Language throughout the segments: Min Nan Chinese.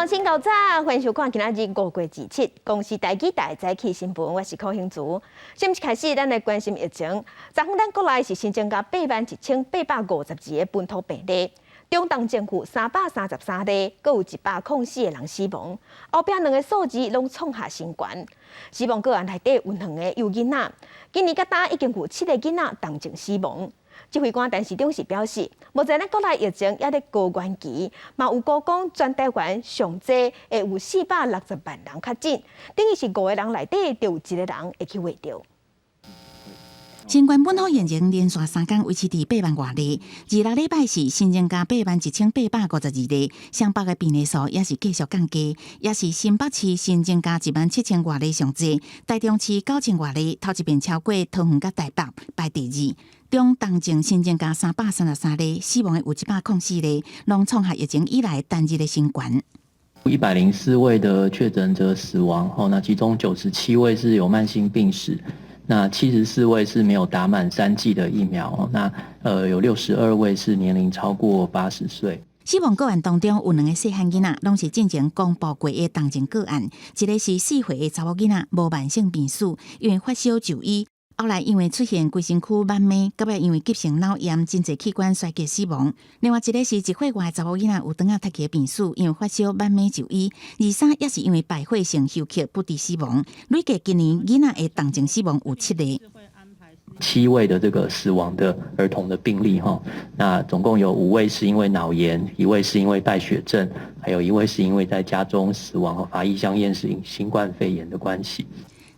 鄉親厚早，歡迎收看今仔日5月27，公視台語台早起新聞，我是柯興竹。先開始，咱來關心疫情。昨昏咱國內是新增加81,852個本土病例，中重症有333例，閣有104個人死亡。後壁兩个數字攏創下新高。死亡個案內底有兩个幼囡仔，今年到今已經有七個囡仔重症死亡。指揮官陳時中是表示，目前咱國內疫情猶佇高原期，嘛有估講全台灣上濟會有460萬人確診，等於是五個人內底就有一個人會去罹著。新冠本土疫情連續3工維持佇8萬外例，26禮拜是新增加81,852例，雙北的病例數也是繼續降低，也是新北市新增加1萬7千外例上濟，台中市9千外例，頭一遍超過桃園佮台北排第二。中重症新增加333例，死亡的有104例，攏創下疫情以來單日的新高。 104位的確診者死亡，吼，那其中97位是有慢性病史，那74位是沒有打滿三劑的疫苗，那有62位是年齡超過80歲。死亡個案當中有兩个細漢囡仔，攏是進前公布過的重症個案，一个是4歲的查某囡仔，無慢性病史，因為發燒就醫。後來因為出現規身軀襞糜，到尾因為急性腦炎、真濟器官衰竭死亡。另外一个是1歲外的查某囡仔，有腸仔脫氣的病史，因為發燒襞糜就醫。23也是因為敗血性休克不治死亡。累計今年囡仔的重症死亡有七個。七位的這個死亡的兒童的病例哈，那總共有五位是因為腦炎，一位是因為敗血症，還有一位是因為在家中死亡，法醫相驗是新冠肺炎的關係。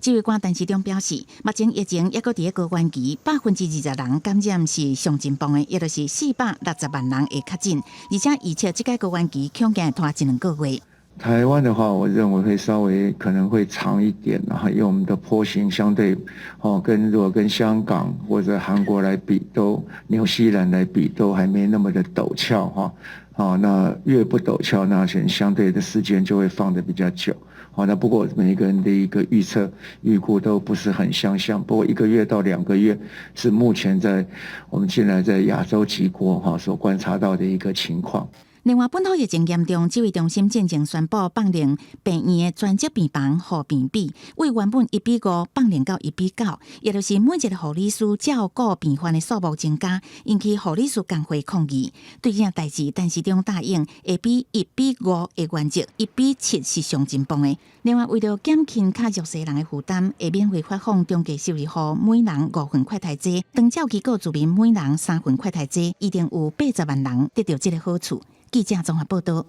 指揮官陳時中表示，目前疫情猶閣佇個高原期，20%人感染是上進步的，也就是460萬人會確診，而且預測這個高原期恐驚會拖一兩個月。台灣的話，我認為會稍微可能會長一點，然後因為我們的波形相對，哦，跟如果跟香港或者韓國來比，都紐西蘭來比，都還沒那麼的陡峭哈。哦，那越不陡峭，那可能相對的時間就會放得比較久。好，那不過每一個人的一個預測預估都不是很相像。不過1個月到2個月是目前在我們近來在亞洲幾國哈所觀察到的一個情況。另外，本土疫情嚴重，指揮中心進前宣布放靈病院的專責病房護病比，為原本1比5放靈到1比9，也就是每一个護理師照顧病患的數目增加，引起護理師工會抗議。對這件代誌，陳時中答應會比1比5的原則，1比7是上進步的。另外，為著減輕較弱勢人的負擔，會免費發放中低收入戶每人五份快篩劑，長照機構住民每人三份快篩劑，一定有80萬人得著這个好處。記者綜合報道。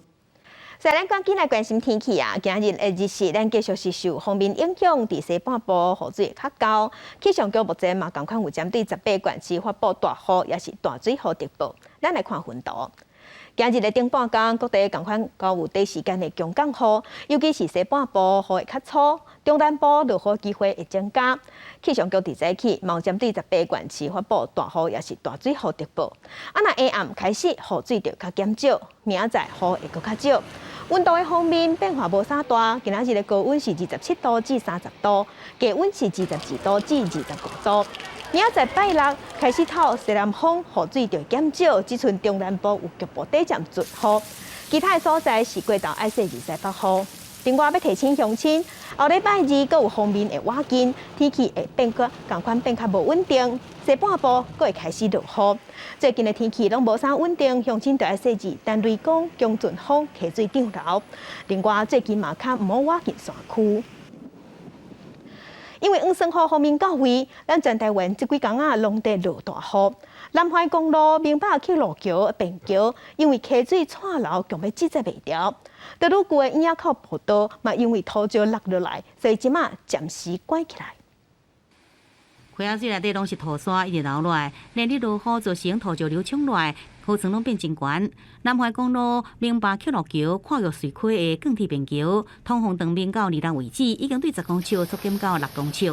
所以咱趕緊來關心天氣啊！今日的日時，咱繼續是受鋒面影響，佇西半部雨水會較厚。氣象局目前嘛仝款有針對18縣市發布大雨，抑是大水雨特報。咱來看雲圖。今日的頂半工，各地仝款都有短時間的強降雨，尤其是西半部雨會較粗，中南部落雨機會會增加。氣象局佇早起，嘛有針對18縣市發布大雨，抑是大水雨特報。啊，若下暗開始雨水就較減少，明仔載雨會閣較少。溫度的方面變化無啥大，今仔日的高溫是27度至30度，低溫是22度至25度。明仔載拜六開始透西南風，雨水就會減少，只賰中南部有局部短暫陣雨，其他的所在是過晝愛細日西北雨。另外欲提醒鄉親，後禮拜二閣有鋒面會倚近，天氣會變較仝款變較無穩定，西半部閣會開始落雨。最近的天氣攏無啥穩定，鄉親著愛細緻等雷公、強陣風、溪水漲流。另外最近嘛較毋好倚近山區。因為黃酸雨鋒面到位，咱全台灣這幾工仔攏佇落大雨。南環公路明霸去路橋便橋，因為溪水掣流，強欲擠擠袂牢。德魯固的椅仔口步道嘛，因為土石落落來，所以這馬暫時關起來。溪仔水內底攏是土沙，一直流落來，連日落雨造成土石流沖落來，河床攏變真懸。南環公路明霸去路橋跨越水溪的鋼鐵便橋，通風長面到二樓位置已經對10公尺縮減到6公尺。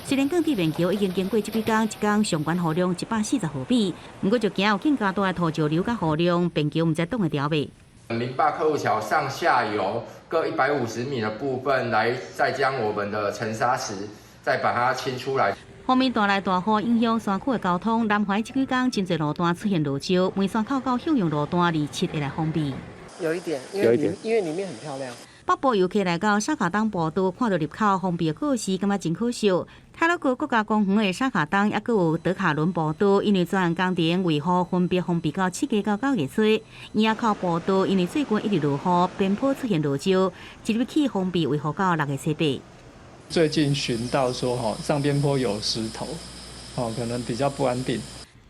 雖然鋼鐵便橋已經經過這幾工一工上懸雨量140毫米，毋過就驚有更加大的土石流佮雨量，便橋毋知擋會牢袂。明霸客路橋上下游各150米的部分，來再將我們的沉沙池再把它清出來。鋒面帶來大雨影響山區的交通，南環這幾工真濟路段出現落石，梅山口到向陽路段27會來封閉。有一點，因為裡因為裡面很漂亮。北部遊客來到沙卡當步道，看著入口封閉的告示，感覺真可惜。太魯閣國家公園的沙卡當，猶閣有德卡倫步道，因為專案工程維護分別封閉到7月到9月初。耳仔口步道因為最近一直落雨，邊坡出現落石，一入去封閉維護到6月初8。最近巡到說，吼上邊坡有石頭，哦可能比較不安定。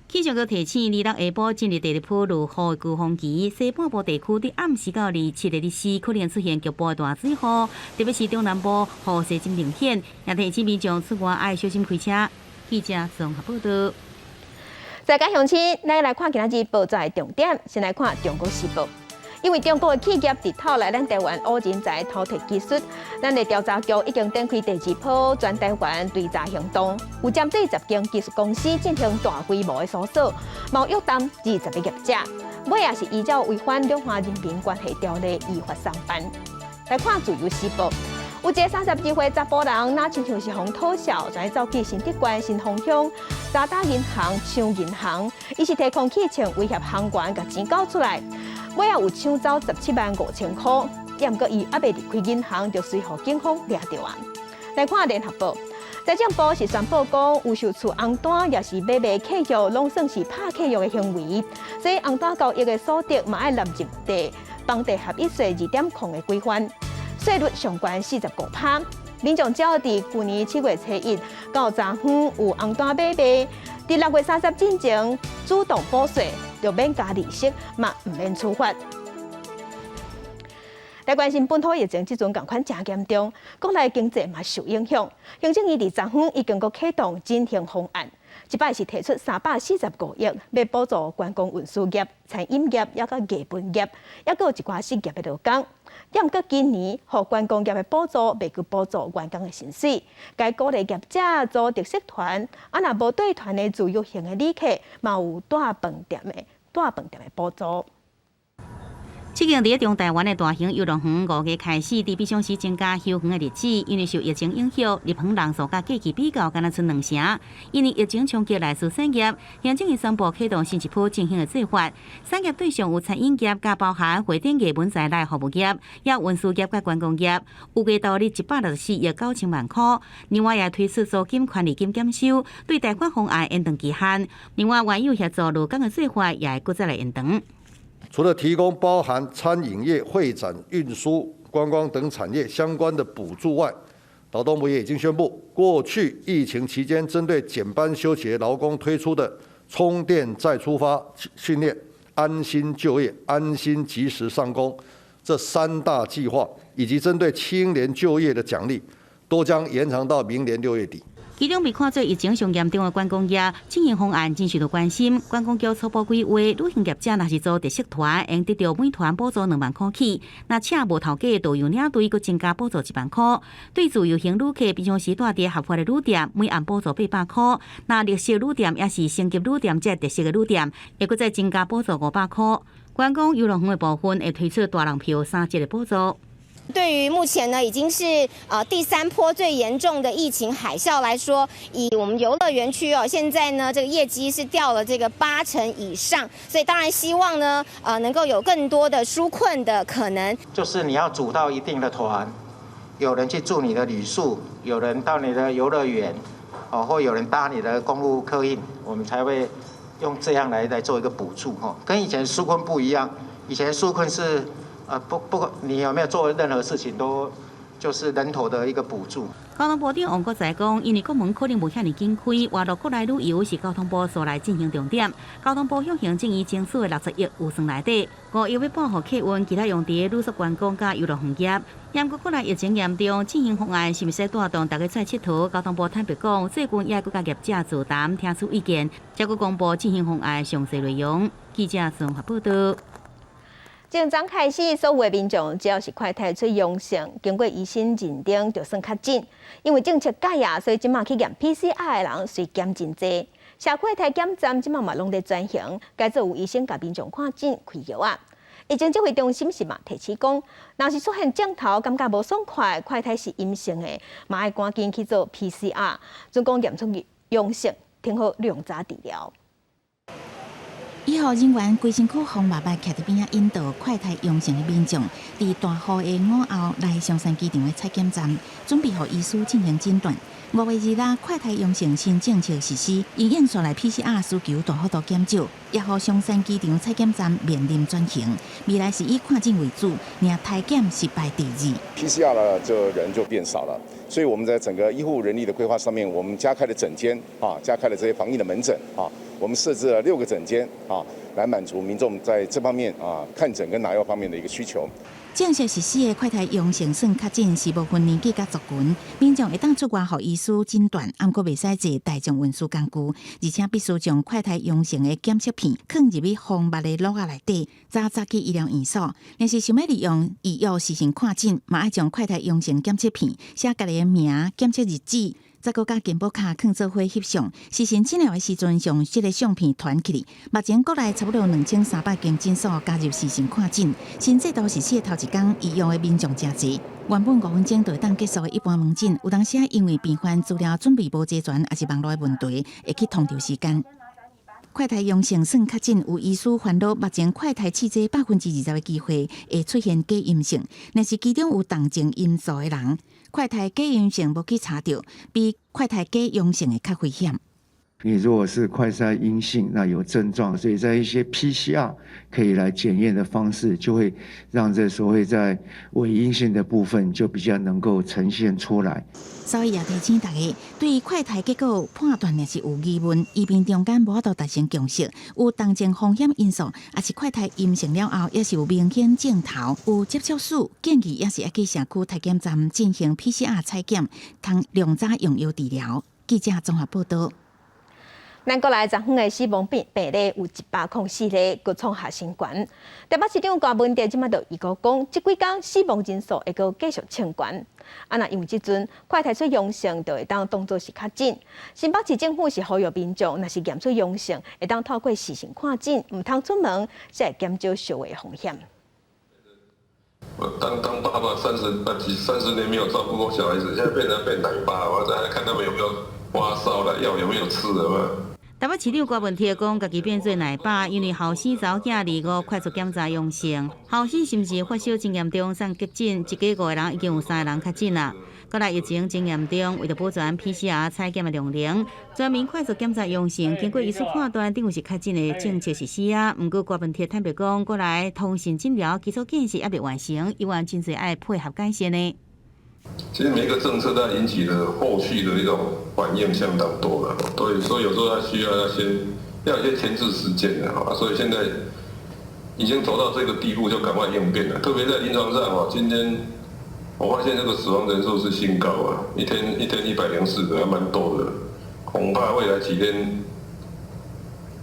氣象局提醒，26下晡進入第二波落雨的高峰期，西半部地區佇暗時到27日時可能出現局部的大水雨，特別是中南部雨勢真明顯，也提醒民眾出外愛小心開車。記者綜合報道。在家鄉親，咱來看今仔日報紙的重點，先來看《中國時報》。因為中國的企業直透來咱台灣挖人才偷提技術，咱的調查局已經展開第二波全台灣追查行動，有針對10間技術公司進行大規模的搜索，嘛約談20個業者，尾也是依照違反兩岸人民關係條例依法送辦。來看《自由時報》，有一个32歲查埔人，若親像是予討笑，就走去新竹縣新豐鄉渣打銀行搶銀行，伊是提空氣槍威脅行員，共錢交出來。尾仔有搶走175,000箍，猶毋過伊猶未離開銀行，就隨予警方掠著啊！來看聯合報，財政部是宣布講，有售厝紅單，抑是買賣契約，攏算是拍契約的行為，所以紅單交易的所得嘛愛納入佇房地合一稅2.0的規範，稅率上懸45%。民眾只要佇舊年7月初1到昨昏有紅單買賣，佇6月30進前主動補稅，就免加利息，嘛毋免處罰。來關心本土疫情，這陣仝款誠嚴重，國內經濟嘛受影響。行政院佇昨昏已經閣啟動振興方案，這擺是提出345億，欲補助觀光運輸業、餐飲業，抑閣藝文業，抑閣有一寡失業的勞工。猶毋過今年，予觀光業的補助袂閣補助員工的薪水，該鼓勵業者組特色團，啊若無帶團的自由行的旅客，嘛有住飯店的住飯店的補助。這間佇中台灣的大型遊樂園5月開始，佇比常時增加休園的日子，因為受疫情影響，入園人數佮過去比較，干焦賰兩成。因為疫情衝擊來自產業，行政院宣布啟動新一波振興的計劃。產業對象有餐飲業，佮包含會展藝文在內服務業，抑運輸業佮觀光業，預計投入164億9千萬箍。另外也推出租金權利金減收，對貸款方案延長期限。另外，原有協助勞工的計劃也會閣再來延長。除了提供包含餐飲業、會展、運輸、觀光等產業相關的補助外，勞動部也已經宣布，過去疫情期間針對減班休息勞工推出的充電再出發訓練、安心就業、安心及時上工這三大計劃，以及針對青年就業的獎勵，都將延長到明年6月底。其中被看做疫情上嚴重的觀光業，振興方案真受到關心。觀光局初步規劃，旅行業者若是組特色團，會得著每團補助2萬箍起；若請無頭家的導遊領隊，閣增加補助1萬箍。對自由行旅客，平常時蹛佇合法的旅店，每暗補助800箍；若綠色旅店抑是星級旅店，這特色的旅店，會閣再增加補助500箍。觀光遊樂園的部分會推出大人票三折的補助。對於目前呢，已經是第三波最嚴重的疫情海嘯來說，以我們遊樂園區哦，現在呢這個業績是掉了這個8成以上，所以當然希望呢，能夠有更多的紓困的可能。就是你要組到一定的團，有人去住你的旅宿，有人到你的遊樂園，哦，或有人搭你的公路客運，我們才會用這樣來做一個補助，哈，跟以前紓困不一樣，以前紓困是。不不管你有沒有做任何事情，都就是人頭的一個補助。交通部長王國材講，因為國門可能無遐爾緊開，外國國內旅遊是交通部所來進行重點。交通部向行政院爭取的60億預算內底，5億欲撥予客運，其他用佇旅宿觀光佮遊樂園業。毋過國內疫情嚴重，振興方案是毋是帶動大家出來𨑨迌？交通部坦白講，最近也閣佮業者座談，聽取意見，才閣公布振興方案詳細內容。記者綜合報道。從昨開始，所有的民眾只要是快篩出陽性，經過醫生認定就算確診。因為政策改啊，所以這馬去驗 PCR 的人隨減真濟。社區的篩檢站這馬嘛攏佇轉型，改做有醫生共民眾看診開藥啊。疫情指揮中心是嘛提醒講，若是出現症頭感覺無爽快，快篩是陰性的，嘛愛趕緊去做 PCR，準講驗出陽性，停予量早治療。醫護人員規身軀防麻屐徛佇邊仔引導快篩陽性的民眾，佇大雨的午後來松山機場的採檢站，準備予醫師進行診斷。5月2日，快篩陽性新政策實施，因應紲來 PCR 需求大幅度減少，也予松山機場採檢站面臨轉型。未來是以看診為主，爾篩檢是排第二。 PCR 呢，這人就變少了，所以我們在整個醫護人力的規劃上面，我們加開了診間啊，加開了這些防疫的門診啊。我們設置了6個診間啊，來滿足民眾在這方面啊看診跟拿藥方面的一個需求。正式實施的快篩陽性算確診是無分年紀佮族群，民眾會當出外予醫師診斷，毋過袂使坐大眾運輸工具，而且必須將快篩陽性的檢測片囥入去防蟆的篓仔內底，才載去醫療院所。若是想欲利用預約視訊看診，嘛愛將快篩陽性檢測片寫家己的名、檢測日子，再閣佮健保卡囥做伙翕相，視訊診療的時陣，將這个相片傳起來。目前國內差不多2300間診所加入視訊看診。新制度實施的頭一工，預約的民眾誠濟。原本5分鐘就會當結束的一般門診，有當時因為病患資料準備無齊全，抑是網路的問題，會去拖著時間。快篩陽性算確診，有醫師煩惱，目前快篩試劑20%的機會會出現假陰性，若是其中有重症因素的人，快篩假陰性無去查著，比快篩假陽性的較危險。你如果是快篩陰性，那有症狀，所以在一些 PCR 可以來檢驗的方式，就會讓這所謂在偽陰性的部分就比較能夠呈現出來。所以也提醒大家，對快篩結果判斷若是有疑問，醫病中間無法度達成共識，有重症風險因素，抑是快篩陰性了後，抑是有明顯症頭，有接觸史，建議抑是愛去社區篩檢站進行 PCR 採檢，通量早用藥治療。記者綜合報道。咱國內昨昏的死亡病例有104例，閣創下新高。台北市長柯文哲這擺就預告講，這幾工死亡人數會閣繼續衝懸。啊，若因為這陣快篩出陽性，就會當當做是確診。新北市政府是呼籲民眾，若是驗出陽性，會當透過視訊看診，毋通出門，才會減少相會風險。我當當爸爸三十啊幾三十年沒有照顧過小孩子，現在變成變奶爸，我再來看他們有沒有發燒了，藥有沒有吃的嘛。台北市長柯文哲講，家己變做奶爸，因為後生查某囝25快速檢查陽性，後生甚至發燒真嚴重，送急診，一家五個人已經有三個人確診啦。國內疫情真嚴重，為著保全 PCR 採檢的量能，全民快速檢查陽性，經過醫師判斷，等於是確診的政策實施啊。毋過柯文哲坦白講，國內通訊診療基礎建設猶未完成，依然真濟愛配合改善呢。其實每一個政策都引起的後續的一種反應相當多了，對，所以有時候它需要要先要有一些前置時間的啊，所以現在已經走到這個地步，就趕快應變了。特別在臨床上哦，今天我發現這個死亡人數是新高啊，一天一天104個，還蠻多的，恐怕未來幾天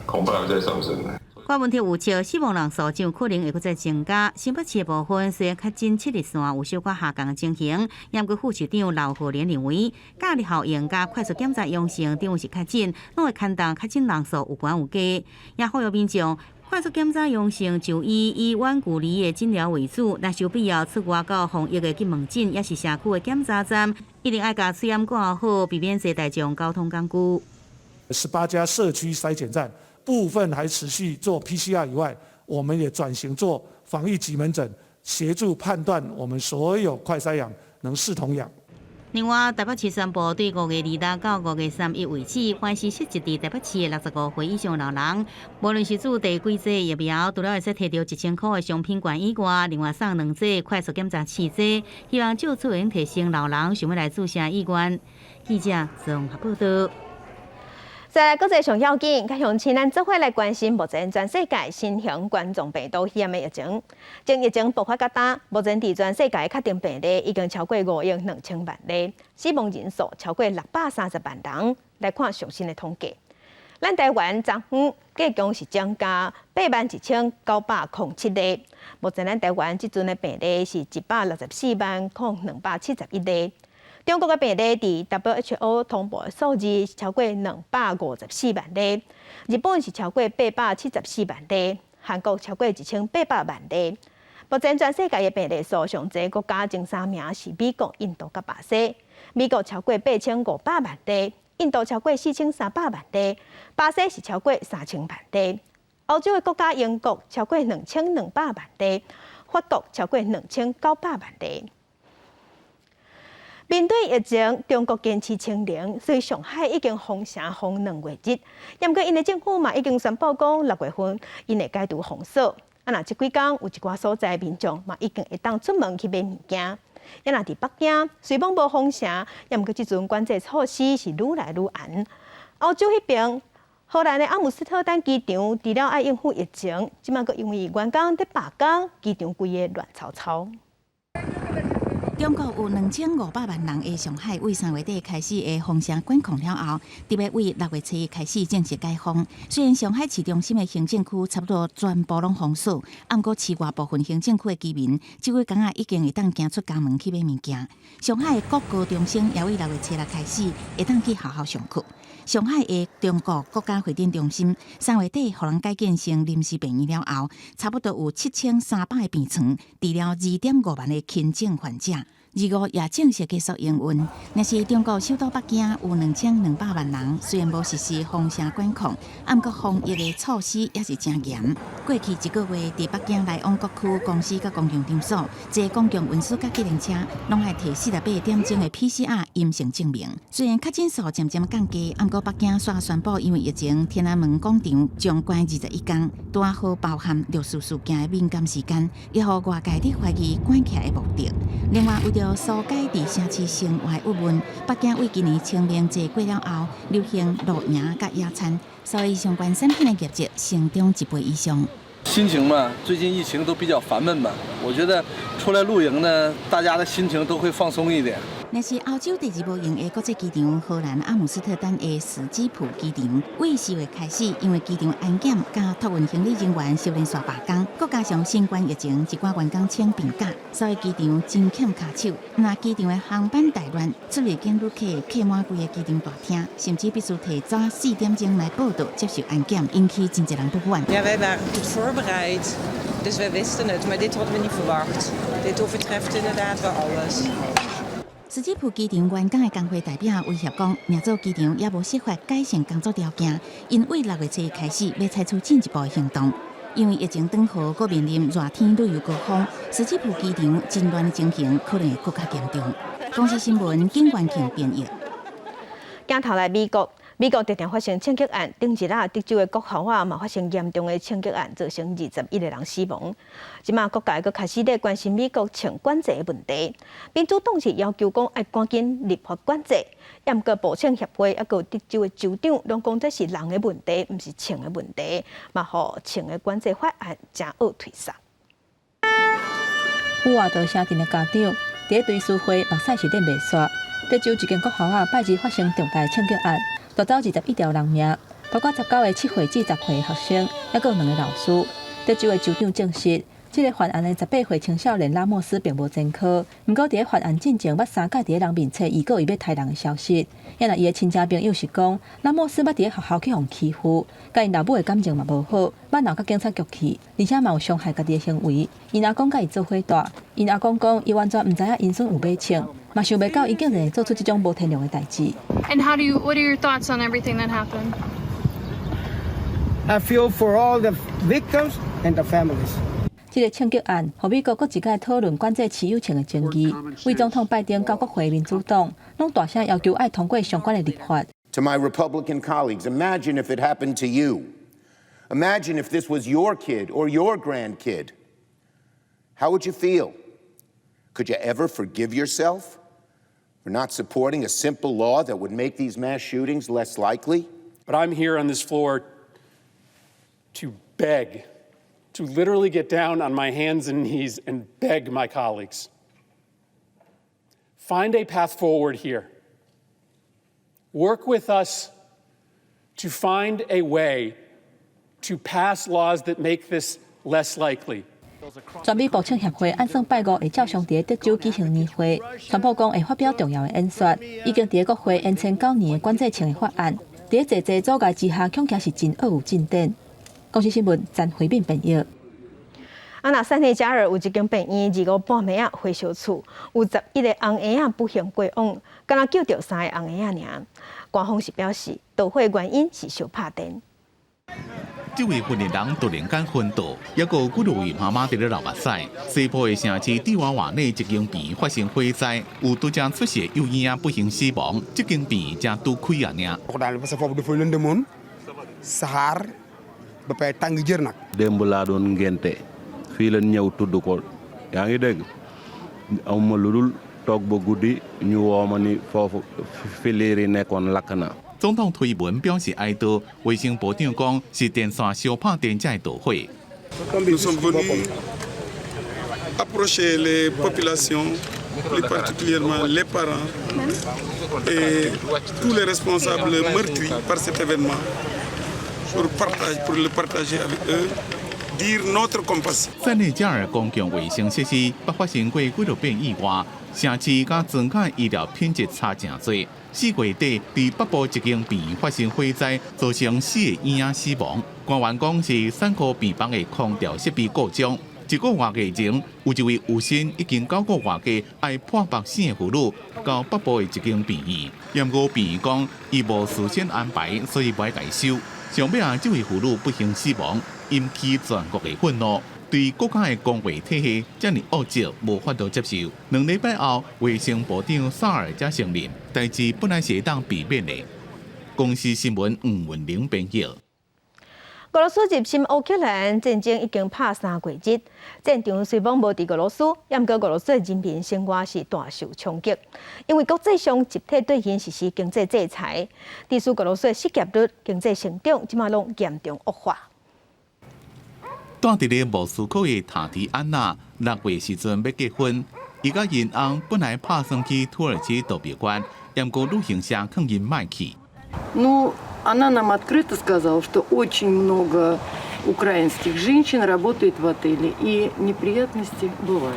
恐怕還會再上升。柯文哲預測死亡人數將可能會閣再增加。新北市的部分雖然確診7日線有小可下降的情形，毋過副市長劉鶴蓮認為，隔離效應佮快速檢查陽性等於是確診，攏會牽動確診人數有懸有加。也呼籲民眾快速檢查陽性就醫以遠距離的診療為主，若是有必要出外到防疫的急門診，抑是社區的檢查站，一定愛共喙罨掛好，避免坐大眾交通工具。 18家社區篩檢站。部分還持續做 PCR 以外，我們也轉型做防疫急門診，協助判斷我們所有快篩陽能視同陽。另外，台北市宣布對5月26到5月31為止，凡是設置佇台北市的65歲以上老人，無論是注第幾劑疫苗，除了會使提著1000箍的商品券以外，另外送兩劑快速檢查試劑，希望藉此會提升老人想欲來注射意願。記者綜合報道。再來國際上要緊，佮鄉親咱做伙來關心目前全世界新型冠狀病毒肺炎的疫情。從疫情爆發到今，目前佇全世界確診病例已經超過5億2千萬例，死亡人數超過630萬人。來看上新的統計，咱台灣昨昏計共是增加81,907例。目前咱台灣這陣的病例是1,640,271例。中國的病例佇 WHO 通報的數字是超過254萬例，日本是超過874萬例，韓國超過1800萬例。目前全世界的病例數上濟國家前三名是美國、印度佮巴西。美國超過8500萬例，印度超過4300萬例，巴西是超過3000萬例。歐洲的國家英國超過2200萬例，法國超過2900萬例。面對疫情，中國堅持清零，所以上海已經封城封2個月。毋過𪜶的政府嘛已經宣布講，6月份𪜶會解除封鎖。啊，若這幾工有一寡所在民眾嘛已經會當出門去買物件。啊，若佇北京雖罔無封城，毋過這陣管制措施是愈來愈嚴。歐洲彼邊，荷蘭的阿姆斯特丹機場除了愛應付疫情，這馬閣因為員工佇罷工，機場規个亂糟糟。中國有2500萬人的上海，為3月底開始的封城管控了後，特別為6月初一開始正式解封。雖然上海市中心的行政區差不多全部攏封鎖，毋過市外部分行政區的居民，這幾工仔已經會當行出家門去買物件。上海的各高中生也為6月初六開始會當去學校上課。上海的中國國家會展中心3月底予人改建成臨時病院了後，差不多有7300個病床，治療2.5萬個輕症患者。二五也正式結束營運。若是中國首都北京有2200萬人，雖然無實施封城管控，毋過防疫的措施也是誠嚴。過去一個月，佇北京來往各區公司佮公共場所，坐公共運輸佮計程車，攏愛提48點鐘的 PCR 陰性證明。雖然確診數漸漸降低，毋過北京煞宣布，因為疫情，天安門廣場將關21天，拄好包含六四事件的敏感時間，也予外界佇懷疑關起來的目的。另外，為著紓解佇城市生活的鬱悶，北京為今年清明節過了後，流行露營佮野餐，所以相關產品的業績成長一倍以上。心情嘛，最近疫情都比較煩悶嘛，我覺得出來露營呢，大家的心情都會放鬆一點。若是歐洲第二無閒的國際機場荷蘭阿姆斯特丹的史基浦機場，為4月開始，因為機場安檢佮託運行李人員相連續罷工，閣加上新冠疫情，一寡員工請病假，所以機場真欠跤手。若機場的航班大亂，出入境旅客客滿規个機場大廳，甚至必須提早4點鐘來報到接受安檢，引起真濟人不滿。 Ja, wij waren goed voorbereid, dus wij wisten het, maar dit hadden we niet verwacht. Dit overtreft inderdaad wel alles. 史基浦機場員工的工會代表威脅講，若做機場猶無設法改善工作條件，𪜶為6月初一開始欲採取進一步的行動。因為疫情轉好，閣面臨熱天旅遊高峰，史基浦機場真亂的情形可能會閣較嚴重。公視新聞景元慶編譯。鏡頭來美國，美國常常發生槍擊案，頂一日德州的國校仔嘛發生嚴重的槍擊案，造成21個人死亡。這馬各界閣開始咧關心美國槍管制的問題，民主黨是要求講愛趕緊立法管制，毋過步槍協會猶閣德州的州長攏講這是人的問題，毋是槍的問題，嘛予槍的管制法案誠惡推捒。烏瓦德城鎮的家長佇咧追思會，目屎是忍袂煞。德州一間國校仔拜二發生重大槍擊案，奪走21條人命，包括19個7歲至10歲的學生，猶閣有兩个老師。德州的州長證實，這个犯案的18歲青少年拉莫斯並無前科，毋過佇咧犯案進前，捌三擺佇咧人面前預告伊欲刣人的消息。猶若伊的親戚朋友是講，拉莫斯捌佇咧學校去予欺負，佮𪜶老母的感情嘛無好，捌鬧佮警察局去，而且嘛有傷害家己的行為。𪜶阿公佮伊做伙蹛，𪜶阿公講，伊完全毋知影𪜶孫有買槍，嘛想袂到伊竟然會做出這種無天良的代誌。 And how do you? What are your thoughts on everything that happened? I feel for all the victims and the families. 這个槍擊案，予美國閣一擺討論管制持有槍的爭議。為總統拜登到國會民主黨，攏大聲要求愛通過相關的立法。 To my Republican colleagues, imagine if it happened to you. Imagine if this was your kid or your grandkid. How would you feel? Could you ever forgive yourself for not supporting a simple law that would make these mass shootings less likely? But I'm here on this floor to beg, to literally get down on my hands and knees and beg my colleagues. Find a path forward here. Work with us to find a way to pass laws that make this less likely. 全美步槍協會按算拜五會照常佇德州舉行年會，宣布講會發表重要的演說，已經佇國會延簽9年的管制槍的法案，佇濟濟阻礙之下，恐驚是真惡有進展。公視新聞詹惠敏編譯。啊，若塞內加爾有一間病院，二五半暝仔火燒厝，有11個尪嬰仔不幸過往，敢若救著三个尪嬰仔爾。官方是表示，導火原因是燒拍電。這位訓練人突然間昏倒，抑閣有幾落位媽媽佇咧流目屎。西部的城市蒂瓦瓦內一間病院發生火災，有拄才出世的幼嬰仔不幸死亡。這間病院才拄開爾爾。 Parce que foofu dafa lëndëmoon saxaar ba pare tàng jër nag. Démb laa doon ngénte fii lañ ñëw tudd ko yaa ngi dégg amuma lu dul toog ba guddi ñu woo ma ni foofu fi liir yi nekkoon lakk na. 總統推文表示哀悼，衛生部長講是電線燒拍電才會導火。 Nous sommes venus approcher les populations, plus particulièrement les parents et tous les responsables meurtris par cet événement, pour le partager avec eux, dire notre compassion. 塞內加爾公共衛生設施捌發生過幾落遍意外，城市佮莊腳醫療品質差誠濟。4月底，佇北部一間病院發生火災，造成四个嬰仔死亡。官員講是產科病房的空調設備故障。一個外前，有一位有身已經9個月的愛破腹生的婦女，到北部的一間病院，毋過病院講伊無事先安排，所以無愛共收。上尾啊，這位婦女不幸死亡，引起全國的憤怒。對國家的公衛體系遮爾惡質，無法度接受。2禮拜後，衛生部長薩爾才承認，代誌本來是會當避免的。公視新聞吳文玲編譯。俄羅斯入侵烏克蘭戰爭已經拍3個月，戰場雖罔無佇俄羅斯，毋過俄羅斯的人民生活是大受衝擊，因為國際上集體對𪜶實施經濟制裁，致使俄羅斯的失業率、經濟成長，這馬攏嚴重惡化。住佇咧莫斯科的塔提安娜6月時陣欲結婚，伊佮𪜶翁本來拍算去土耳其度蜜月，毋過旅行社勸𪜶莫去。 Ну, она нам открыто сказала, что очень много украинских женщин работает в отеле, и неприятности бывают.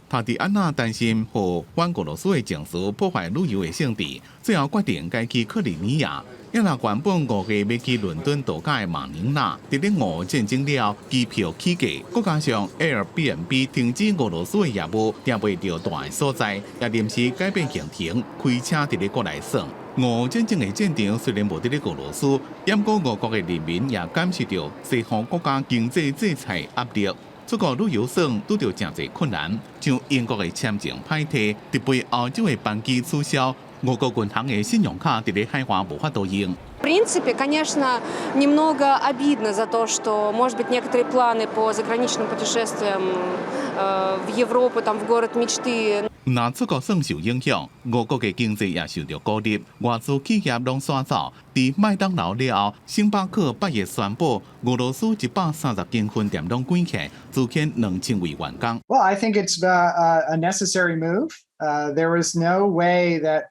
塔蒂安娜擔心予反俄羅斯的情緒破壞旅遊的勝地，最後決定改去克里米亞。抑若原本5月欲去倫敦度假的馬寧娜，佇咧俄烏戰爭了後，機票起價，閣加上 Airbnb 停止俄羅斯的業務，訂袂著蹛的所在，也臨時改變行程，開車佇咧國內耍。俄烏戰爭的戰場雖然無佇咧俄羅斯，毋過俄國的人民也感受著西方國家經濟制裁壓力。出國旅遊耍拄著誠濟困難，像英國的簽證歹提，直飛歐洲的班機取消，俄國銀行的信用卡佇咧海外無法度用。 В принципе, конечно, немного обидно за то, что, может быть, некоторые планы по заграничным путешествиям в Европу, там, в город мечты. 若出國耍受影響，俄國的經濟也受著孤立，外資企業攏徙走。佇麥當勞了後，星巴克8月宣布，俄羅斯130間分店攏關起來，資遣2000位員工。 Well, I think it's a necessary move. There was no way that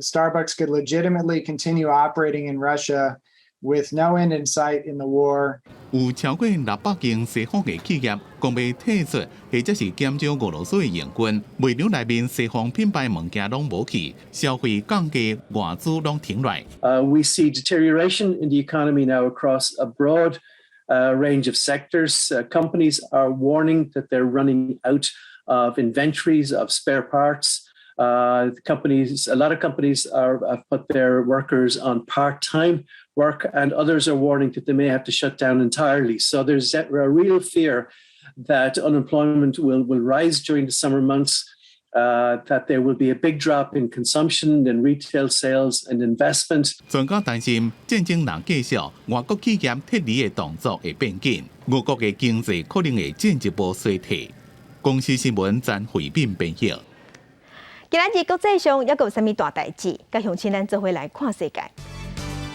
Starbucks could legitimately continue operating in Russia with no end in sight in the war. 有超過600間西方的企業講欲退出，或者是減少俄羅斯的營運，賣場內面西方品牌物件攏無去，消費降低，外資攏停來。 We see deterioration in the economy now across a broad range of sectors. Companies are warning that they're running out of inventories of spare parts. A lot of companies have put their workers on part-time work, and others are warning that they may have to shut down entirely. So there's a real fear that unemployment will rise during the summer months, that there will be a big drop in consumption and retail sales and investment. 專家擔心戰爭若繼續，外國企業撤離的動作會變緊，俄國的經濟可能會進一步衰退。公視新聞詹慧敏編譯。今仔日國際上猶閣有啥物大代誌？佮鄉親咱做伙來看世界。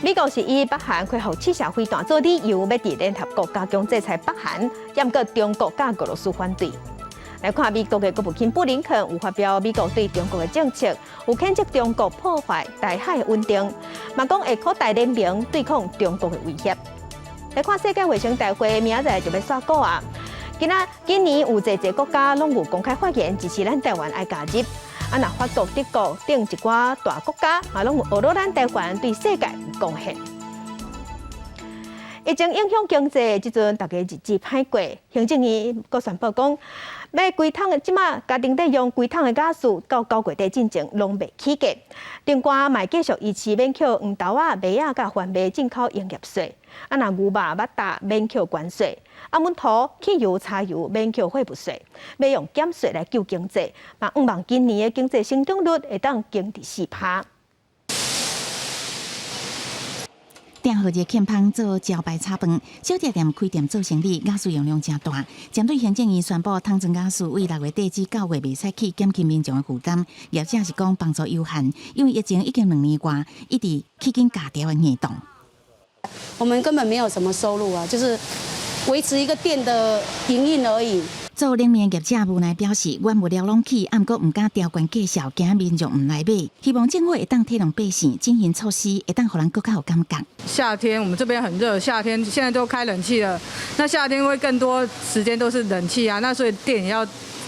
美國是以北韓恢復試射飛彈做理由，欲佇聯合國加強制裁北韓，毋過中國佮俄羅斯反對。來看美國的國務卿布林肯有發表美國對中國的政策，有譴責中國破壞台海穩定，嘛講會擴大聯盟對抗中國的威脅。來看世界衛生大會，明仔載就欲煞鼓啊！今仔今年有濟濟國家攏有公開發言支持咱台灣愛加入。啊，若法國、德國等一寡大國家嘛，攏有學咱台灣對世界貢獻。疫情影響經濟，這陣大家日子歹過。行政院閣宣布講，欲規桶的這馬家庭咧用規桶的瓦斯到9月底進前攏袂起價。另外，嘛繼續維持免扣黃豆仔、麥仔佮番麥進口營業稅。啊，若牛肉、肉脣免扣關稅。啊，溫塗、汽油、柴油免扣貨物稅，欲用減稅來救經濟。嘛，向望今年的經濟成長率會當堅持4%。訂好熱欠芳做招牌炒飯，小食店開店做生意，瓦斯用量誠大。針對行政院宣布，桶裝瓦斯為6月底至9月袂使起，減輕民眾的負擔。業者是講幫助有限，因為疫情已經兩年外，一直起緊價調的硬凍。我們根本沒有什麼收入啊，就是維持一個店的營運而已。做冷麵業者無奈表示，原物料攏起，毋過毋敢調懸價數，驚民眾毋來買。希望政府會當體諒百姓，進行措施，會當予人閣較有感覺。夏天我們這邊很熱，夏天現在都開冷氣了，那夏天會更多時間都是冷氣啊，那所以電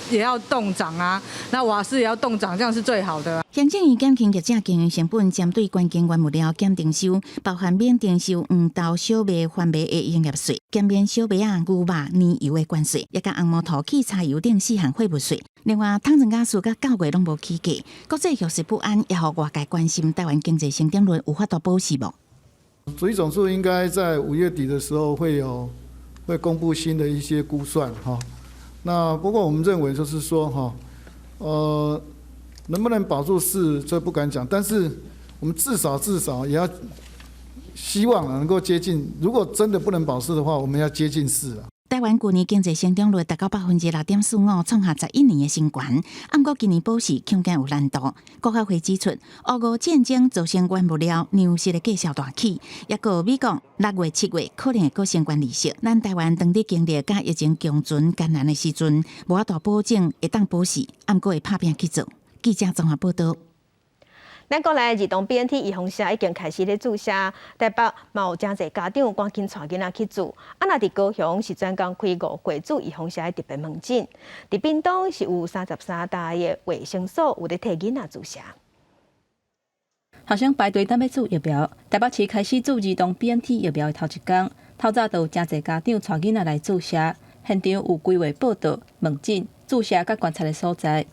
也要凍漲啊，那瓦斯也要凍漲，這樣是最好的。行政院減輕業者經營成本，針對關鍵原物料減徵收，包含免徵收黃豆、小麥、番麥的營業稅，減免小麥仔、牛肉、奶油的關稅，抑佮紅毛塗、汽柴油等四項貨物稅。另外，桶裝瓦斯佮9月攏無起價，國際局勢不安，也予外界關心台灣經濟成長率有法度保持無？主計總處應該在5月底的時候會公布新的一些估算哈。那不過我們認為就是說哈，能不能保住四，這不敢講，但是我們至少至少也要希望能夠接近。如果真的不能保四的話，我們要接近四啊。台灣舊年經濟成長率達到6.45%，創下11年的新高。毋過今年保四恐驚有難度。國發會指出，俄烏戰爭造成原物料、糧食的價數大起，抑閣美國6月、7月可能會閣升懸利息。咱台灣當咧經歷佮疫情共存艱難的時陣，無法度保證會當保四，毋過會拍拚去做。記者綜合報道。咱國內兒童 BNT 預防射已經開始咧注射，台北嘛有誠濟家長趕緊帶囡仔去注。啊，若佇高雄是專工開5歲注預防射的特別門診，佇屏東是有33台的衛生所有咧替囡仔注射。學生排隊等欲注疫苗，台北市開始注兒童 BNT 疫苗的頭一工，透早就有誠濟家長帶囡仔來注射。現場有規劃報到、門診、注射佮觀察的所在。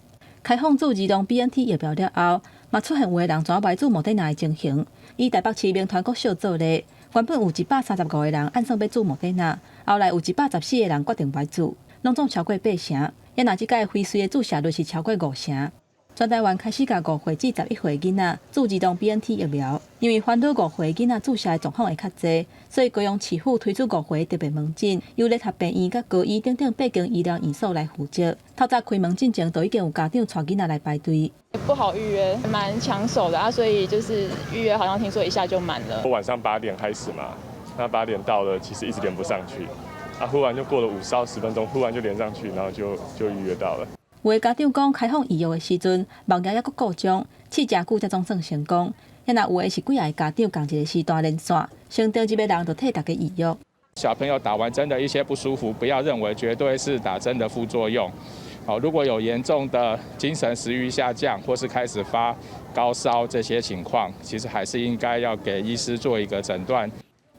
開放注兒童 BNT 疫苗了後，嘛出現有的人怎排注莫德納的情形。以台北市民團國小做例，原本有135個人按算欲注莫德納，後來有114個人決定袂注，攏總超過八成。也若這屆輝瑞的注射率是超過五成。全台灣開始共5歲至11歲囡仔注兒童 BNT 疫苗，因為煩惱5歲囡仔注射的狀況會較濟，所以高雄市府推出5歲特別門診，由聯合病院佮高醫等等八間醫療院所來負責。透早開門進前，就已經有家長帶囡仔來排隊。不好預約，蠻搶手的啊，所以就是預約，好像聽說一下就滿了。我晚上八點開始嘛，那八點到了，其實一直連不上去，啊，忽然就過了5到10分鐘，忽然就連上去，然後就預約到了。有的家長講，開放預約的時陣，網頁猶閣故障，試誠久才總算成功。也若有的是幾个家長仝一个時段連線，先登入的人就替大家預約。小朋友打完針的一些不舒服，不要認為絕對是打針的副作用。好，如果有嚴重的精神食慾下降，或是開始發高燒這些情況，其實還是應該要給醫師做一個診斷。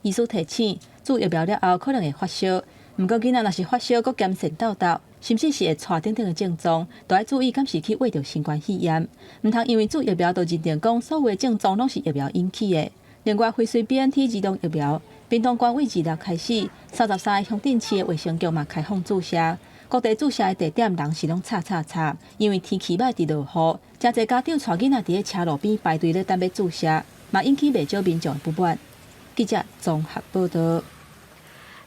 醫師提醒，注疫苗了後可能會發燒，毋過囡仔若是發燒，閣兼腺痘痘，甚至是會喘等等的症狀，都愛注意，敢是去秽著新冠肺炎。毋通因為注疫苗就認定講所有的症狀攏是疫苗引起的。另外，輝瑞 BNT 兒童疫苗，屏東縣為2日開始，33個鄉鎮市的衛生局嘛開放注射。各地注射的地點人是攏插插插，因為天氣歹，佇落雨，誠濟家長帶囡仔佇咧車路邊排隊咧等欲注射，嘛引起袂少民眾的不滿。記者綜合報道。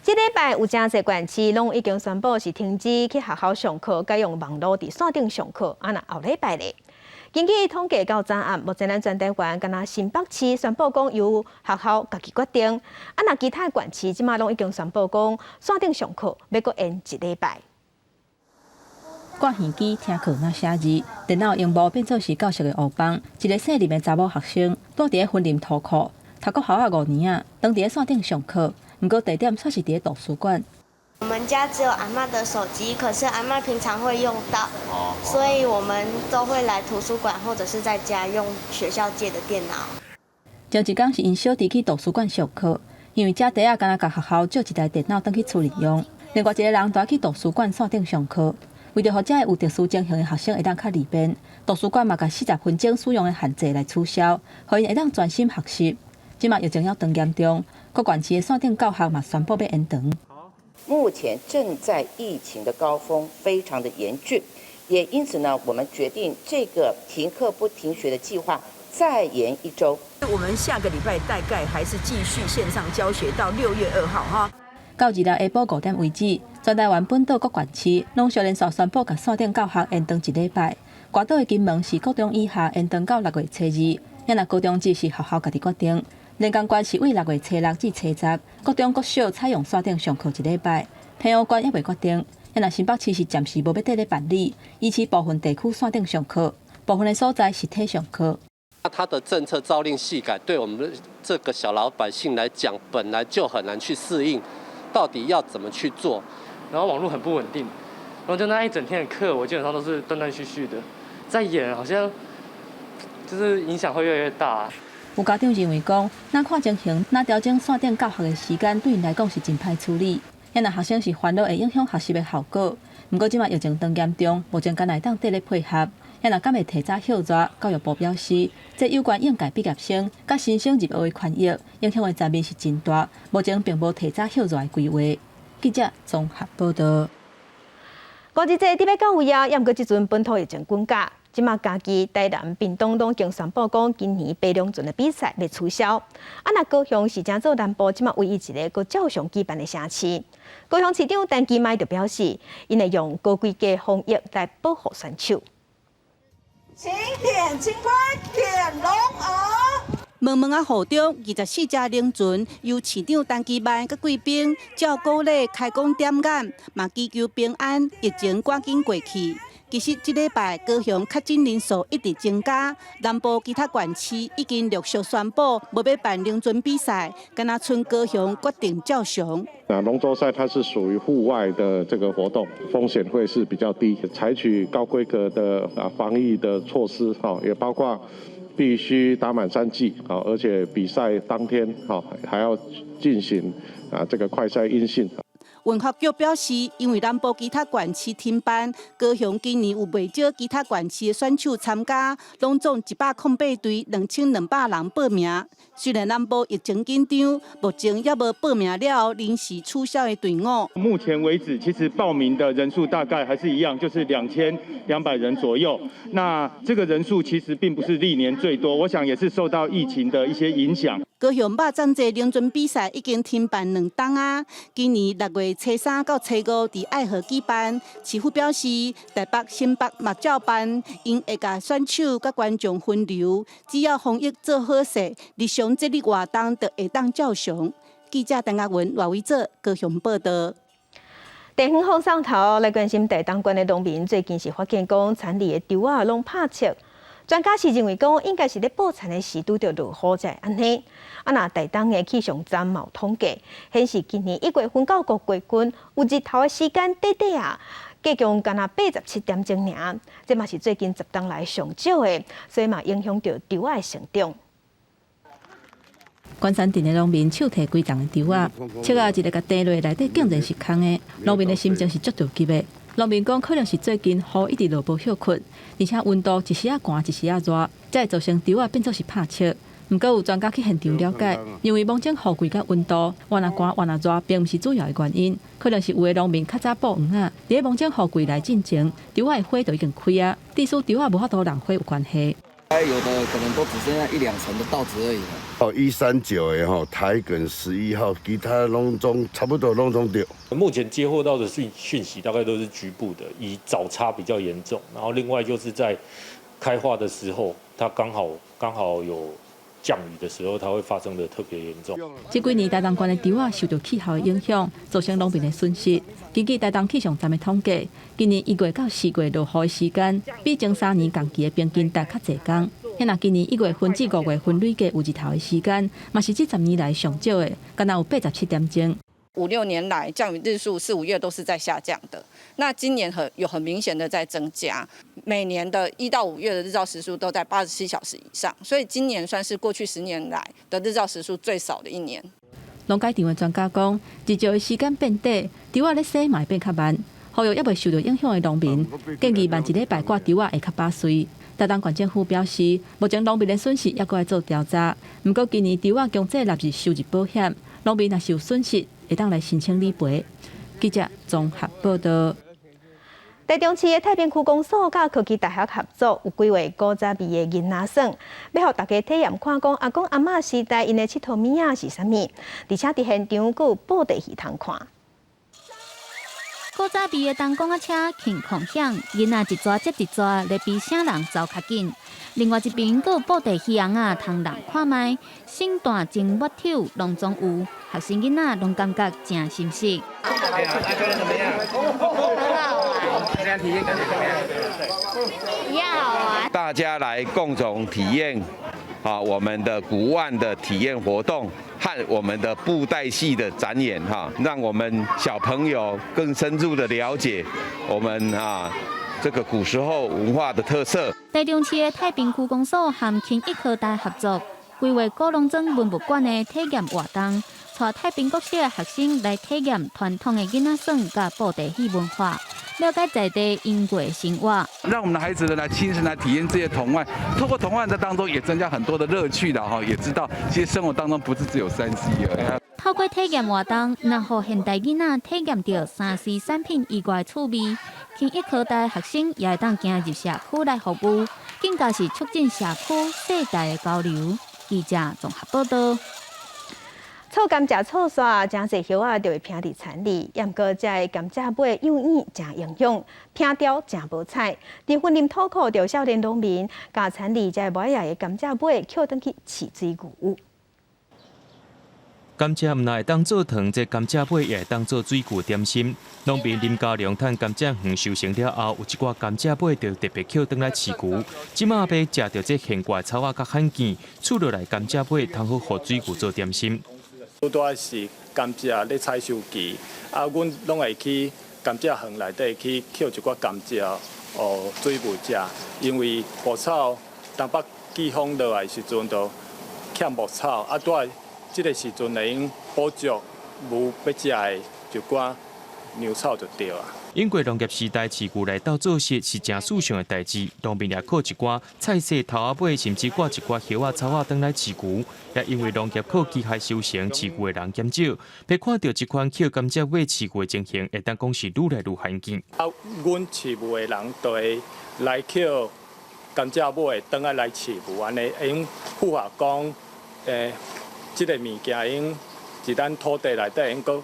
這禮拜有誠濟縣市攏已經宣布是停止去學校上課，改用網路佇線頂上課。啊，若後禮拜咧，根據統計到昨暗，目前咱全台灣干焦新北市宣布講由學校家己決定。啊，若其他縣市這馬攏已經宣布講線頂上課，欲閣延一禮拜。掛耳機聽課若寫字，電腦螢幕變做是教室的烏幫。一个姓林的查某學生，蹛佇咧雲林塗庫，讀國校5年仔，當佇咧線頂上課，毋過地點卻是佇咧圖書館。我們家只有阿嬤的手機，可是阿嬤平常會用到，所以我們都會來圖書館或者是在家用學校借的電腦。前一工是𪜶小弟去圖書館上課，因為遮袋仔敢若共學校借一台電腦轉去厝裡用，另外一個人就愛去圖書館線頂上課。為著予遮个有特殊情形的學生會當較利便，圖書館嘛共40分鐘使用的限制來取消，予𪜶會當專心學習。這馬疫情猶當嚴重，各縣市的線頂教學嘛宣布欲延長。目前正在疫情的高峰，非常的嚴峻，也因此呢，我們決定這個停課不停學的計劃再延一週。我們下個禮拜大概還是繼續線上教學到6月2號哈。到26下晡5點為止，全台灣本島各縣市攏相連續宣布共線頂教學延長一禮拜。外島的金門是國中以下延長到6月初2，若高中職是學校家己決定。連江縣是對6月初6至初10，國中國小採用線頂上課一禮拜。澎湖縣猶未決定，若新北市是暫時無欲綴咧辦理，維持部分地區線頂上課，部分的所在實體上課。那他的政策朝令夕改，對我們這個小老百姓來講，本來就很難去適應，到底要怎麼去做？然後網絡很不穩定，然後就那一整天的課，我基本上都是斷斷續續的在演，好像就是影響會越來越大。有家長認為講，若看情形，若調整線頂教學的時間，對𪜶來講是真歹處理。若學生是煩惱會影響學習的效果。毋過這馬疫情當嚴重，目前敢若會當綴咧配合。若敢會提早歇熱，教育部表示，這有關應屆畢業生佮新生入學的權益，影響的層面是真大。目前並無提早歇熱的規劃。記者綜合報導。五日節佇欲到位啊，猶毋過這陣本土疫情滾加，這馬嘉義、台南、屏東攏已經宣布講，今年爬龍船的比賽欲取消。啊，若高雄是成做南部這馬唯一一个閣照常舉辦的城市。高雄市長陳其邁就表示，𪜶會用高規格防疫來保護選手。請踮清快踮龍兒。茫茫仔雨中，24隻龍船由市長陳其邁佮貴賓照古禮開講點眼，嘛祈求平安，疫情趕緊過去。其實這禮拜高雄確診人數一直增加，南部其他縣市已經陸續宣布無欲辦龍船比賽，敢若賰高雄決定照常。那龍舟賽它是屬於戶外的這個活動，風險會是比較低，採取高規格的防疫的措施，也包括必須打滿3劑，而且比賽當天，還要進行這個快篩陰性。文化局表示，因為南部其他縣市停辦，高雄今年有袂少其他縣市的選手參加，攏總108隊2200人報名。雖然南部疫情緊張，目前猶無報名了後臨時取消的隊伍。目前為止，其實報名的人數大概還是一樣，就是2200人左右。那這個人數其實並不是歷年最多，我想也是受到疫情的一些影響。高雄肉粽節龍船比賽已經停辦兩冬啊，今年6月初3到初5佇愛河舉辦。市府表示，台北、新北嘛照辦，𪜶會共選手佮觀眾分流，只要防疫做好勢，日常節日活動就會當照常。記者陳亞文、賴偉哲高雄報導。地方放送頭來關心台東縣的農民，最近是發現講田裡的稻仔攏拍赤。專家是認為講，應該是咧播田的時拄著落雨才會按呢。啊，若台東的氣象站嘛有統計，顯示今年1月份到5月份有日頭的時間短短啊，計共干焦87點鐘爾，這嘛是最近10冬來上少的，所以嘛影響著稻仔的成長。關山鎮的農民手提幾重的稻仔，粟仔一个共掟落內底，竟然是空的。農民的心情是足著急的。農民講，可能是最近雨一直落無歇睏，而且溫度一時仔寒，一時仔熱，才會造成稻仔變做是拍赤。毋過有專家去現場了解，認為芒種雨季佮溫度，越若寒越若熱，並毋是主要的原因，可能是有的農民較早布黃仔，佇咧芒種雨季來進前，稻仔的花就已經開啊，致使稻仔無法度弄花有關係。有的可能都只剩下一兩成的稻子而已了。哦，139的吼，台梗11號，其他攏總差不多攏總著。目前接獲到的訊息大概都是局部的，以早插比較嚴重，然後另外就是在開花的時候，它剛好有降雨的時候，它會發生得特別嚴重。這幾年台東縣的稻仔受到氣候的影響，造成農民的損失。根據台東氣象站的統計，今年1月到4月落雨的時間，比前3年同期的平均值較濟工。若今年1月份至5月份累計有日頭的時間，嘛是這10年來上少的，敢若有87點鐘。五六年來降雨日數四五月都是在下降的，那今年有很明顯的在增加，每年的1到5月的日照時數都在87小時以上，所以今年算是過去10年來的日照時數最少的一年。農改場的專家講，日照的時間變短，稻仔咧生嘛會變較慢。呼籲猶未受著影響的農民，建議慢一禮拜割稻仔會較飽穗。台東縣政府表示，目前農民的損失猶閣愛做調查。毋過今年稻仔強制納入收入保險，農民若是有損失，會當來申請理賠。記者綜合報導。台中市的太平區公所佮科技大學合作，有規劃古早味的囡仔耍，欲予大家體驗看講阿公阿嬤時代𪜶的𨑨迌物仔是啥物，而且佇現場閣有布袋戲通看。古早味的燈光仔車輕空響，囡仔一逝接一逝咧比啥人走較緊。另外一邊閣有布袋戲尪仔通人看覓，聖誕鐘木手攏總有，學生囡仔攏感覺誠心適。覺得怎麼樣？很好玩。這樣體驗感覺怎麼樣？一樣好玩。大家來共同體驗啊，我們的古玩的體驗活動和我們的布袋戲的展演哈，讓我們小朋友更深入的了解我們啊這個古時候文化的特色。台中市的太平區公所和勤益科大合作，規劃古龍莊文物館的體驗活動，帶太平國小的學生來體驗傳統的囡仔耍佮布袋戲文化，了解在地音樂生活。讓我們的孩子呢來親身來體驗這些童玩，透過童玩的當中也增加很多的樂趣的哈，也知道其實生活當中不是只有3C 而已。透過體驗活動，若予現代囡仔體驗著3C 產品以外趣味，勤益科大學生也會當行入社區來服務，更加是促進社區世代的交流。記者綜合報導。臭甘蔗臭煞，誠濟葉仔就會披佇田裡。毋過這个甘蔗尾幼軟誠營養，披掉誠無彩。佇雲林土庫，著少年農民共田裡這个尾仔的甘蔗尾抾轉去飼水牛。甘蔗毋但會當做糖，這甘蔗尾也會當做水牛點心。農民林家良趁甘蔗園收成了後，有一寡甘蔗尾就特別抾轉來飼牛。這馬欲食著這現掛草仔較罕見，厝落來甘蔗尾通好予水牛做點心。拄拄仔是甘蔗咧採收期，啊，阮攏會去甘蔗園內底去抾一寡甘蔗，予水牛食，因為牧草東北季風落來時陣就欠牧草，啊，拄仔這个時陣會用補足牛欲食的一寡牛草就對啊。英國農業時代，飼牛來鬥做穡是誠時尚的代誌，農民也靠一寡菜糞頭仔尾，甚至割一寡葉仔草仔轉來飼牛。也因為農業靠機械收成，飼牛的人減少，欲看著這款抾甘蔗尾飼牛的情形，會當講是愈來愈罕見。啊，阮飼牛的人就會來抾甘蔗尾，轉來來飼牛，按呢會用符合講，這个物件會用佇咱土地內底會用閣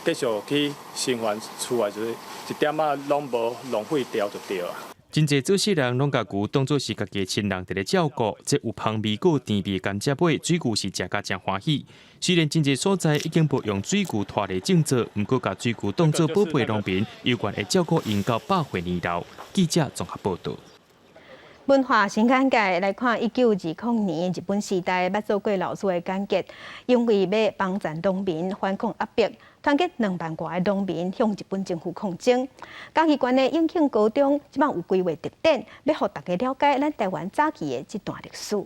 繼續去循環出來，就是一點仔攏無浪費掉就對啊。真濟做穡人攏共牛當做是家己的親人佇咧照顧，這有芳味閣甜味的甘蔗尾，水牛是食甲誠歡喜。雖然真濟所在已經無用水牛拖犁種作，毋過共水牛當做寶貝農民，猶原會照顧𪜶到百歲年老。記者綜合報導。文化新簡介來看，1920年日本時代捌做過老師的簡潔，因為欲幫助農民反抗壓迫，團結2萬外的農民向日本政府抗爭。嘉義縣的永慶高中這擺有規劃特展，欲予大家了解咱台灣早期的這段歷史。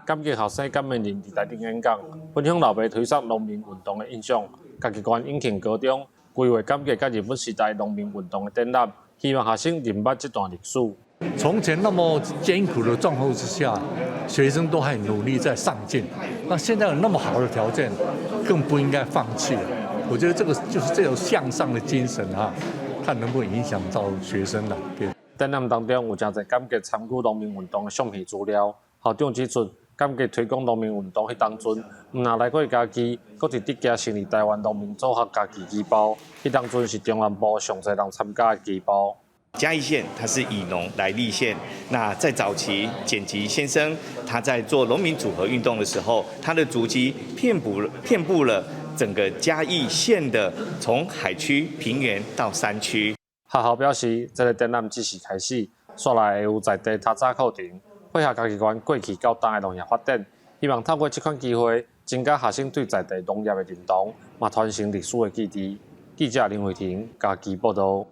簡潔後生敢面臨佇台頂演講，分享老爸推捒農民運動的印象。嘉義縣永慶高中規劃簡潔佮日本時代農民運動的展覽。希望學生認捌這段歷史。從前那麼艱苦的狀況之下，學生都還努力在上進。那現在有那麼好的條件，更不應該放棄。我覺得這個就是這種向上的精神啊，看能不能影響到學生啦。展覽當中有誠濟簡潔參與農民運動的相片資料。校長指出，簡潔推廣農民運動彼當陣，毋但來過嘉義，閣佇德基成立臺灣農民組合嘉義支部。彼當陣是中南部上濟人參加的支部。嘉義縣它是以農來立縣。那在早期，簡吉先生他在做農民組合運動的時候，他的足跡遍布了整個嘉義縣的從海區、平原到山區。學校表示，這个展覽只是開始，紲來會有在地透早課程，配合嘉義縣過去到今的農業發展，希望透過這款機會，增加學生對在地農業的認同，嘛傳承歷史的記憶。記者林慧婷嘉義報導。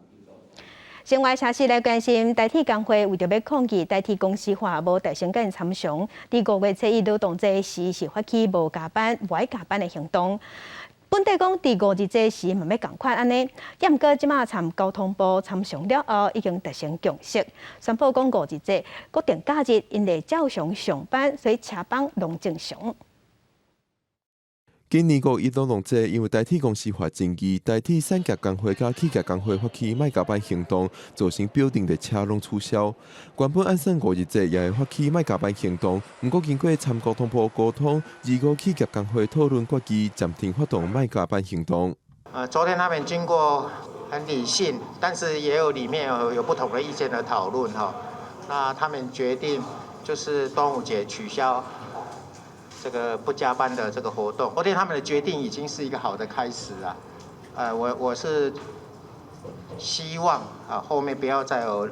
另外，消息來關心，台鐵工會為著欲抗議台鐵公司化無帶薪跟參詳，佇5月初一勞動節時是發起無加班、無愛加班的行動。本底講佇五日節時嘛欲仝款按呢，毋過這馬參交通部參詳了後，已經達成共識，宣布講五日節國定假日𪜶會照常上班，所以車班攏正常。今年五一勞動節，因為台鐵公司化爭議，台鐵產業工會佮企業工會發起莫加班行動，造成表定列車攏取消。原本按算五日節也會發起莫加班行動，毋過經過參交通部溝通，二五企業工會討論決議暫停發動莫加班行動。昨天他們經過很理性，但是也有裡面有不同的意見的討論哈。那他們決定就是端午節取消這個不加班的這個活動，昨天他們的決定已經是一個好的開始了。我是希望啊，後面不要再有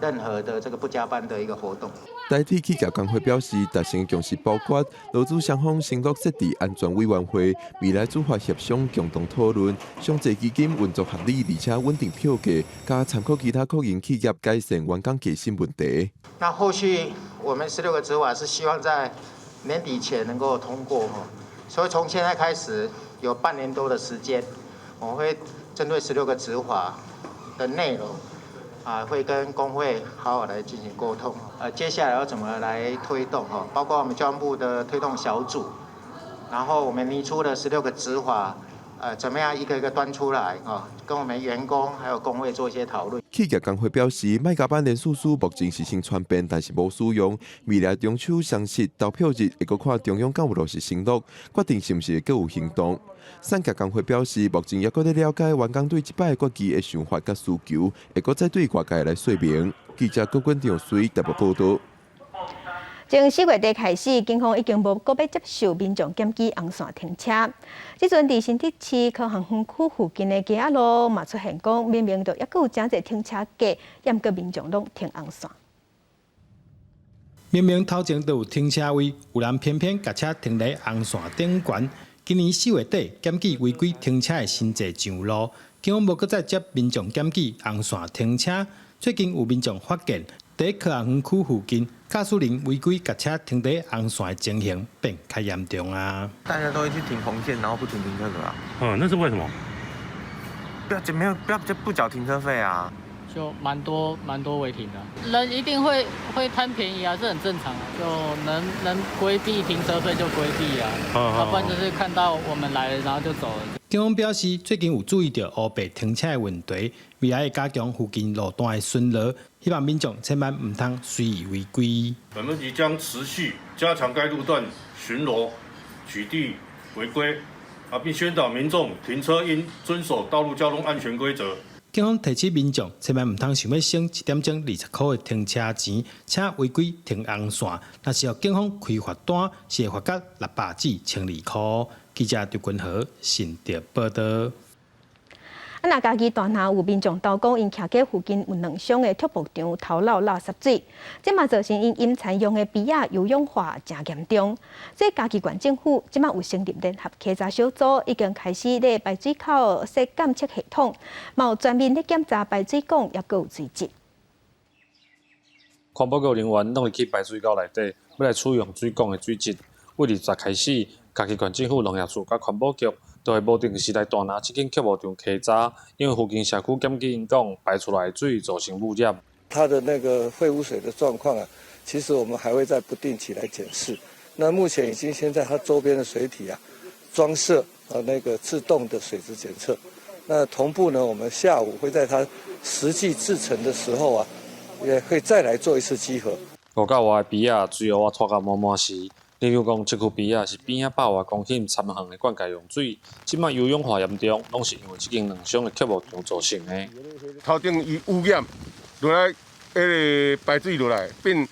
任何的這個不加班的一個活動。台鐵企業工會表示，達成共識包括勞資雙方承諾設置安全委員會，未來主法協商共同討論，上濟基金運作合理，而且穩定票價，佮參考其他國營企業改善員工加薪問題。那後續我們16個執法是希望在年底前能夠通過，所以從現在開始有半年多的時間，我們會針對16個執法的內容，啊，會跟工會好好來進行溝通。接下來要怎麼來推動？包括我們交通部的推動小組，然後我們擬出了16個執法，怎麼樣一個一個端出來？跟我們員工還有工會做一些討論。企業工會表示，莫加班連署書目前是先傳遍，但是無使用。未來中秋雙十投票日會閣看中央敢有落實承諾，決定是毋是會閣有行動。產業工會表示，目前猶閣咧了解員工對這擺決議的想法佮需求，會閣再對外界來說明。記者郭君長水特別報道。從4月底開始，警方已經無閣欲接受民眾檢舉紅線停車。這陣佇新竹市科學園區附近的街仔路嘛出現講，明明就猶閣有誠濟停車格，毋過民眾攏停紅線。明明頭前都有停車位，有人偏偏共車停佇紅線頂懸。今年4月底，檢舉違規停車的新濟上路，警方無閣再接民眾檢舉紅線停車。最近有民眾發現，佇科學園區附近，駕駛人違規共車停佇紅線的情形變較嚴重啊！大家都會去停紅線，然後不停停車格啊？嗯，那是為什麼？不要，沒有，不要就不繳停車費啊！就蠻多違停的，人一定會貪便宜啊，這很正常啊，就能規避停車費就規避啊，要不然就是看到我們來了，然後就走了。警方表示，最近有注意到烏白停車的問題，未來會加強附近路段的巡邏，希望民眾千萬毋通隨意違規。本分局將持續加強該路段巡邏，取締違規，啊，並宣導民眾停車應遵守道路交通安全規則。警方提醒民眾，千萬毋通想欲省一點鐘20箍的停車錢，車違規停紅線，若是予警方開罰單，是會罰到600至1200箍。記者張君和新竹報道。啊，若嘉義大林有民眾投講，𪜶徛街附近有兩箱的卓木場偷漏垃圾水，這嘛造成𪜶飲餐用的埤仔油氧化誠嚴重。所以嘉義縣政府這馬有成立聯合稽查小組，已經開始咧排水口設監測系統，嘛有全面咧檢查排水管，猶閣有水質。環保局人員攏會去排水溝內底，欲來取樣水管的水質。對20日開始，嘉義縣政府農業處佮環保局就會無定時來大林這間木場稽查，因為附近社區檢舉𪜶講排出來的水造成污染。它的那個廢污水的狀況啊，其實我們還會再不定期來檢視。那目前已經先在它周邊的水體啊，裝設啊那個自動的水質檢測。那同步呢，我們下午會在它實際製程的時候啊，也會再來做一次稽核。五甲外的埤仔水予我拖甲滿滿是。例如講，這區埤仔是邊仔100外公頃田園的灌溉用水，這擺油氧化嚴重，攏是因為這間兩箱的木場造成的。頭頂伊污染落來，彼個排水落來，變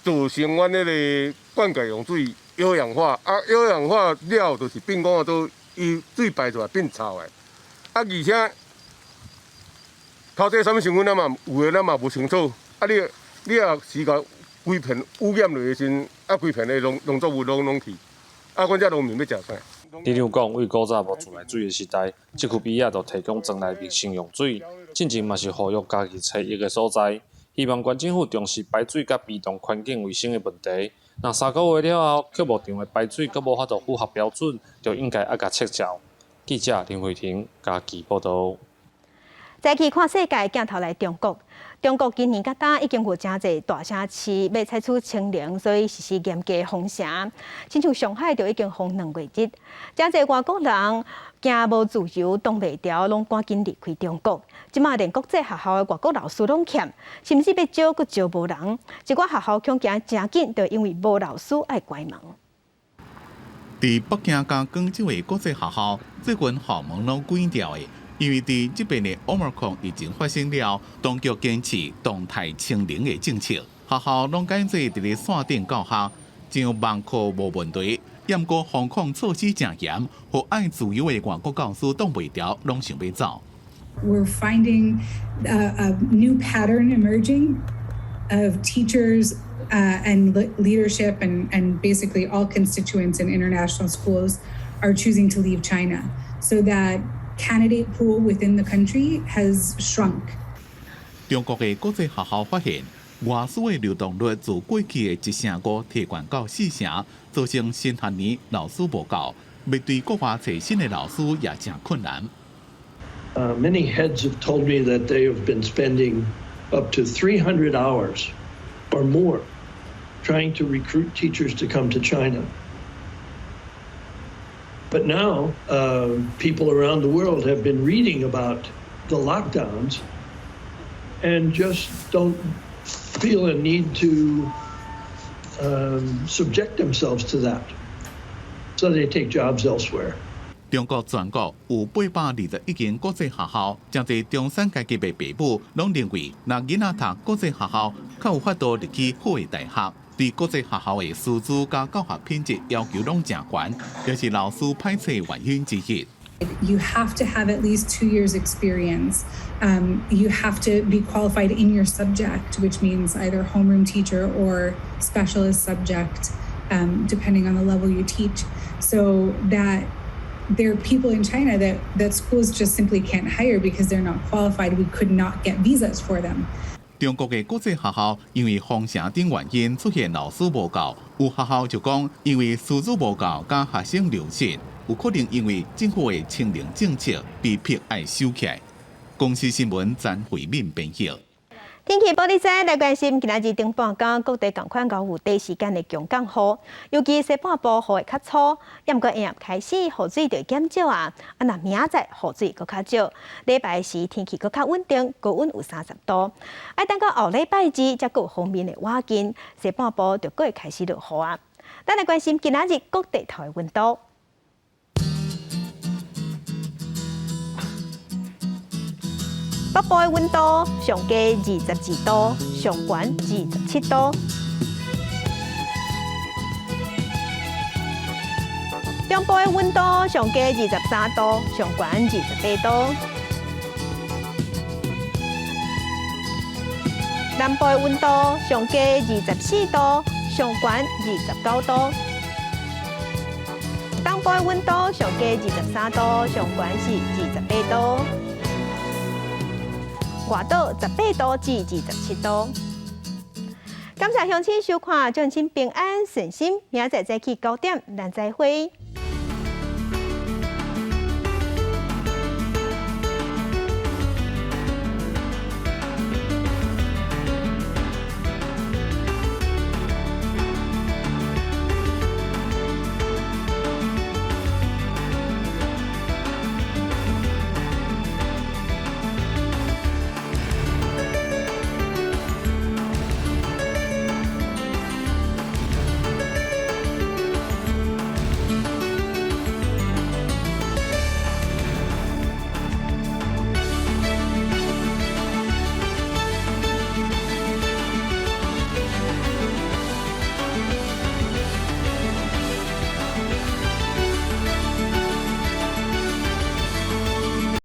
造成阮彼個灌溉用水有氧化，啊，有氧化了就是變講做伊水排出來變臭的，啊，而且頭底啥物成分咱嘛有的咱嘛無清楚，啊你若是共規片污染落的時陣，啊規片的農作物攏去，啊阮這農民欲食啥？里長講，對古早無自來水的時代，這區邊仔就提供莊內民生用水，進前嘛是呼籲家己揣一个所在，希望縣政府重視排水佮埤塘環境衛生的問題。若3個月了後，卻無場的排水閣無法度符合標準，就應該愛共撤銷。記者林慧婷嘉義報導。再去看世界鏡頭來中國，中國今年到今已經有誠濟大城市欲採取清零，所以實施嚴格封城。親像上海就已經封2月日，誠濟外國人驚無自由，擋袂牢，攏趕緊離開中國。這馬連國際學校的外國老師攏欠，甚至欲招閣招無人。一寡學校恐驚誠緊，就因為無老師愛關門。佇北京佮廣州的國際學校，最近校門攏關掉的。因為佇這邊的 Omicron 疫情發生了，當局堅持動態清零的政策，學校攏改做佇咧線頂教學，上網課無問題。毋過防控措施誠嚴，予愛自由的外國教師擋袂牢，攏想欲走。 We're finding a new pattern emerging of teachers and leadership and basically all constituents in international schools are choosing to leave China, so that candidate pool within the country has shrunk. 中國的國際學校發現，外師的流動率自過去的1.5成提懸到4成，造成新學年老師無夠，欲對國外揣新的老師也誠困難。 Many heads have told me that they have been spending up to 300 hours or more trying to recruit teachers to come to China. But now, people around the world have been reading about the lockdowns and just don't feel a need to subject themselves to that. So they take jobs elsewhere. 中國全國有821間國際學校，誠濟中產階級的父母攏認為，若囡仔讀國際學校，較有法度入去好的大學。對國際學校的師資佮教學品質要求攏誠懸，也是老師歹揣的原因之一。 You have to have at least 2 years' experience. You have to be qualified in your subject, which means either homeroom teacher or specialist subject, depending on the level you teach. So that there are people in China that schools just simply can't hire because they're not qualified. We could not get visas for them. 中國的國際學校因為封城等原因出現老師無夠，有學校就講因為師資無夠佮學生流失，有可能因為政府的清零政策被迫愛收起來。公視新聞詹慧敏編譯。天氣報你知來關心，今仔日頂半工各地仝款都有短時間的強降雨，尤其西半部雨會較粗，毋過下暗開始雨水就會減少啊，啊若明仔載雨水閣較少，禮拜時天氣閣較穩定，高溫有30度，愛等到後禮拜二才閣有鋒面的倚近，西半部就閣會開始落雨啊。咱來關心今仔日各地頭的溫度。北部的溫度上低22度，上懸27度。中部的溫度上低23度，上懸28度。南部的溫度上低24度，上懸29度。東部的溫度上低23度，上懸是28度。外島18度至27度。感謝鄉親收看，祝親平安順心，明仔載早起9點，咱再會。